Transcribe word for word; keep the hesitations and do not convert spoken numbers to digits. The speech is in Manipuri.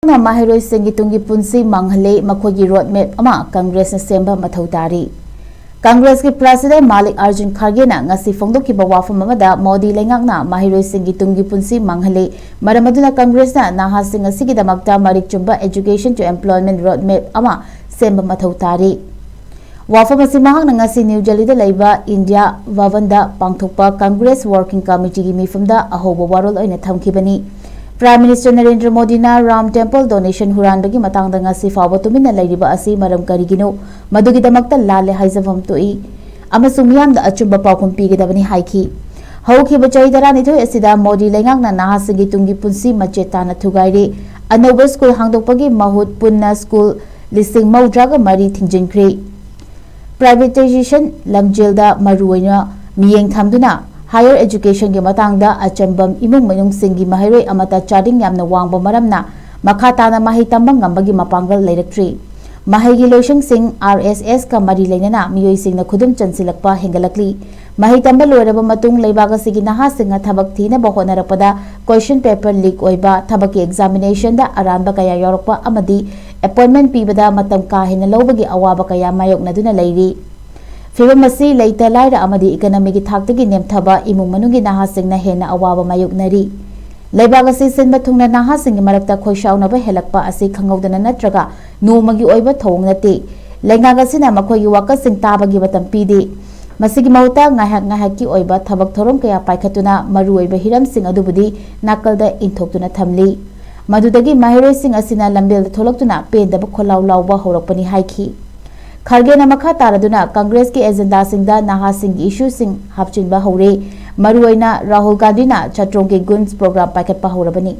ꯃꯍꯩꯔꯣꯏꯁꯤꯡꯒꯤ ꯇꯨꯡꯒꯤ ꯄꯨꯟꯁꯤ ꯃꯥꯡꯍꯜꯂꯦ, ꯃꯈꯣꯏꯒꯤ ꯔꯣꯗ ꯃꯦꯞ ꯑꯃ ꯀꯪꯒ꯭ꯔꯦꯁꯅ ꯁꯦꯝꯕ ꯃꯊꯧ ꯇꯥꯔꯤ꯫ ꯀꯪꯒ꯭ꯔꯦꯁꯀꯤ ꯄ꯭ꯔꯁꯤꯗꯦꯟ ꯃꯥꯂꯤꯛ ꯑꯥꯔꯖꯨꯟ ꯈꯥꯔꯒꯦꯅ ꯉꯁꯤ ꯐꯣꯡꯗꯣꯛꯈꯤꯕ ꯋꯥꯐꯝ ꯑꯃꯗ ꯃꯣꯗꯤ ꯂꯩꯉꯥꯛꯅ ꯃꯍꯩꯔꯣꯏꯁꯤꯡꯒꯤ ꯇꯨꯡꯒꯤ ꯄꯨꯟꯁꯤ ꯃꯥꯡꯍꯜꯂꯤ, ꯃꯔꯝ ꯑꯗꯨꯅ ꯀꯪꯒ꯭ꯔꯦꯁꯅ ꯅꯍꯥꯁꯤꯡ ꯑꯁꯤꯒꯤꯗꯃꯛꯇ ꯃꯔꯤꯛ ꯆꯨꯝꯕ education to employment road map ꯑꯃ ꯁꯦꯝꯕ ꯃꯊꯧ ꯇꯥꯔꯤ꯫ ꯋꯥꯐꯝ ꯑꯁꯤ ꯃꯍꯥꯛꯅ ꯉꯁꯤ ꯅ꯭ꯌꯨ ꯗꯦꯜꯂꯤꯗ ꯂꯩꯕ ꯏꯟꯗꯤꯌꯥ ꯚꯕꯟꯗ ꯄꯥꯡꯊꯣꯛꯄ ꯀꯪꯒ꯭ꯔꯦꯁ ꯋꯥꯔꯀꯤꯡ ꯀꯃꯤꯇꯤꯒꯤ ꯃꯤꯐꯝꯗ ꯑꯍꯧꯕ ꯋꯥꯔꯣꯜ ꯑꯣꯏꯅ ꯊꯝꯈꯤꯕꯅꯤ꯫ ꯄ꯭ꯔꯥꯏꯝ ꯃꯤꯅꯤꯁꯇꯔ ꯅꯔꯦꯟꯗ꯭ꯔ ꯃꯣꯗꯤꯅ ꯔꯥꯝ ꯇꯦꯝꯄꯜ ꯗꯣꯅꯦꯁꯟ ꯍꯨꯔꯥꯟꯕꯒꯤ ꯃꯇꯥꯡꯗ ꯉꯁꯤ ꯐꯥꯎꯕ ꯇꯨꯃꯤꯟꯅ ꯂꯩꯔꯤꯕ ꯑꯁꯤ ꯃꯔꯝ ꯀꯔꯤꯒꯤꯅꯣ? ꯃꯗꯨꯒꯤꯗꯃꯛꯇ ꯂꯥꯜꯂꯦ ꯍꯥꯏꯖꯐꯝ ꯊꯣꯛꯏ ꯑꯃꯁꯨꯡ ꯃꯤꯌꯥꯝꯗ ꯑꯆꯨꯝꯕ ꯄꯥꯎꯈꯨꯝ ꯄꯤꯒꯗꯕꯅꯤ ꯍꯥꯏꯈꯤ꯫ ꯍꯧꯈꯤꯕ ꯆꯍꯤ ꯇꯔꯥꯅꯤꯊꯣꯏ ꯑꯁꯤꯗ ꯃꯣꯗꯤ ꯂꯩꯉꯥꯛꯅ ꯅꯍꯥꯁꯤꯡꯒꯤ ꯇꯨꯡꯒꯤ ꯄꯨꯟꯁꯤ ꯃꯆꯦꯠ ꯇꯥꯅ ꯊꯨꯒꯥꯏꯔꯦ꯫ ꯑꯅꯧꯕ ꯁ꯭ꯀꯨꯜ ꯍꯥꯡꯗꯣꯛꯄꯒꯤ ꯃꯍꯨꯠ ꯄꯨꯟꯅ ꯁ꯭ꯀꯨꯜ ꯂꯤꯁꯤꯡ ꯃꯧꯗ꯭ꯔꯥꯒ ꯃꯔꯤ ꯊꯤꯡꯖꯤꯟꯈ꯭ꯔꯦ꯫ ꯄ꯭ꯔꯥꯏꯚꯦꯇꯥꯏꯖꯦꯁꯟ ꯂꯝꯖꯦꯜꯗ ꯃꯔꯨꯑꯣꯏꯅ ꯃꯤꯠꯌꯦꯡ ꯊꯝꯗꯨꯅ ꯍꯥꯌꯔ ꯑꯦꯖꯨꯀꯦꯁꯟꯒꯤ ꯃꯇꯥꯡꯗ ꯑꯆꯝꯕꯝ ꯏꯃꯨꯡ ꯃꯅꯨꯡꯁꯤꯡꯒꯤ ꯃꯍꯩꯔꯣꯏ ꯑꯃꯠꯇ ꯆꯥꯗꯤꯡ ꯌꯥꯝꯅ ꯋꯥꯡꯕ ꯃꯔꯝꯅ ꯃꯈꯥ ꯇꯥꯅ ꯃꯍꯩ ꯇꯝꯕ ꯉꯝꯕꯒꯤ ꯃꯄꯥꯡꯒꯜ ꯂꯩꯔꯛꯇ꯭ꯔꯤ꯫ ꯃꯍꯩꯒꯤ ꯂꯣꯏꯁꯪꯁꯤꯡ, RSS ꯀ ꯃꯔꯤ ꯂꯩꯅꯅ ꯃꯤꯑꯣꯏꯁꯤꯡꯅ ꯈꯨꯗꯨꯝ ꯆꯟꯁꯤꯜꯂꯛꯄ ꯍꯦꯟꯒꯠꯂꯛꯂꯤ꯫ ꯃꯍꯩ ꯇꯝꯕ ꯂꯣꯏꯔꯕ ꯃꯇꯨꯡ ꯂꯩꯕꯥꯛ ꯑꯁꯤꯒꯤ ꯅꯍꯥꯁꯤꯡꯅ ꯊꯕꯛ ꯊꯤꯅꯕ ꯍꯣꯠꯅꯔꯛꯄꯗ question paper leak ꯑꯣꯏꯕ, ꯊꯕꯛꯀꯤ examination ꯗ ꯑꯔꯥꯟꯕ ꯀꯌꯥ ꯌꯥꯎꯔꯛꯄ ꯑꯃꯗꯤ appointment ꯄꯤꯕꯗ ꯃꯇꯝ ꯀꯥ ꯍꯦꯟꯅ ꯂꯧꯕꯒꯤ ꯑꯋꯥꯕ ꯀꯌꯥ ꯃꯥꯌꯣꯛꯅꯗꯨꯅ ꯂꯩꯔꯤ꯫ ꯐꯤꯚꯝ ꯑꯁꯤ ꯂꯩꯇ ꯂꯥꯏꯔ ꯑꯃꯗꯤ economy ꯒꯤ ꯊꯥꯛꯇꯒꯤ ꯅꯦꯝꯊꯕ ꯏꯃꯨꯡ ꯃꯅꯨꯡꯒꯤ ꯅꯍꯥꯁꯤꯡꯅ ꯍꯦꯟꯅ ꯑꯋꯥꯕ ꯃꯥꯌꯣꯛꯅꯔꯤ꯫ ꯂꯩꯕꯥꯛ ꯑꯁꯤ ꯁꯤꯟꯕ ꯊꯨꯡꯅ ꯅꯍꯥꯁꯤꯡꯒꯤ ꯃꯔꯛꯇ ꯈꯣꯏꯁꯥꯎꯅꯕ ꯍꯦꯜꯂꯛꯄ ꯑꯁꯤ ꯈꯪꯍꯧꯗꯅ ꯅꯠꯇ꯭ꯔꯒ ꯅꯣꯡꯃꯒꯤ ꯑꯣꯏꯕ ꯊꯧꯑꯣꯡ ꯅꯠꯇꯦ꯫ ꯂꯩꯉꯥꯛ ꯑꯁꯤꯅ ꯃꯈꯣꯏꯒꯤ ꯋꯥꯀꯠꯁꯤꯡ ꯇꯥꯕꯒꯤ ꯃꯇꯝ ꯄꯤꯗꯦ꯫ ꯃꯁꯤꯒꯤ ꯃꯍꯨꯠꯇ ꯉꯥꯏꯍꯥꯛ ꯉꯥꯏꯍꯥꯛꯀꯤ ꯑꯣꯏꯕ ꯊꯕꯛ ꯊꯧꯔꯝ ꯀꯌꯥ ꯄꯥꯏꯈꯠꯇꯨꯅ ꯃꯔꯨꯑꯣꯏꯕ ꯍꯤꯔꯝꯁꯤꯡ ꯑꯗꯨꯕꯨꯗꯤ ꯅꯥꯀꯜꯗ ꯏꯟꯊꯣꯛꯇꯨꯅ ꯊꯝꯂꯤ꯫ ꯃꯗꯨꯗꯒꯤ ꯃꯍꯩꯔꯣꯏꯁꯤꯡ ꯑꯁꯤꯅ ꯂꯝꯕꯦꯜꯗ ꯊꯣꯛꯂꯛꯇꯨꯅ ꯄꯦꯟꯗꯕ ꯈꯣꯜꯂꯥꯎ ꯂꯥꯎꯕ ꯍꯧꯔꯛꯄꯅꯤ ꯍꯥꯏꯈꯤ꯫ ꯈꯥꯔꯒꯦꯅ ꯃꯈꯥ ꯇꯥꯔꯗꯨꯅ ꯀꯪꯒ꯭ꯔꯦꯁꯀꯤ ꯑꯦꯖꯦꯟꯗꯥꯁꯤꯡꯗ ꯅꯍꯥꯁꯤꯡꯒꯤ ꯏꯁꯨꯁꯤꯡ ꯍꯥꯞꯆꯤꯟꯕ ꯍꯧꯔꯦ꯫ ꯃꯔꯨꯑꯣꯏꯅ ꯔꯥꯍꯨꯜ ꯒꯥꯟꯙꯤꯅ ꯆꯥꯇ꯭ꯔꯣꯡꯒꯤ ꯒꯨꯟꯁ ꯄ꯭ꯔꯣꯒ꯭ꯔꯥꯝ ꯄꯥꯏꯈꯠꯄ ꯍꯧꯔꯕꯅꯤ꯫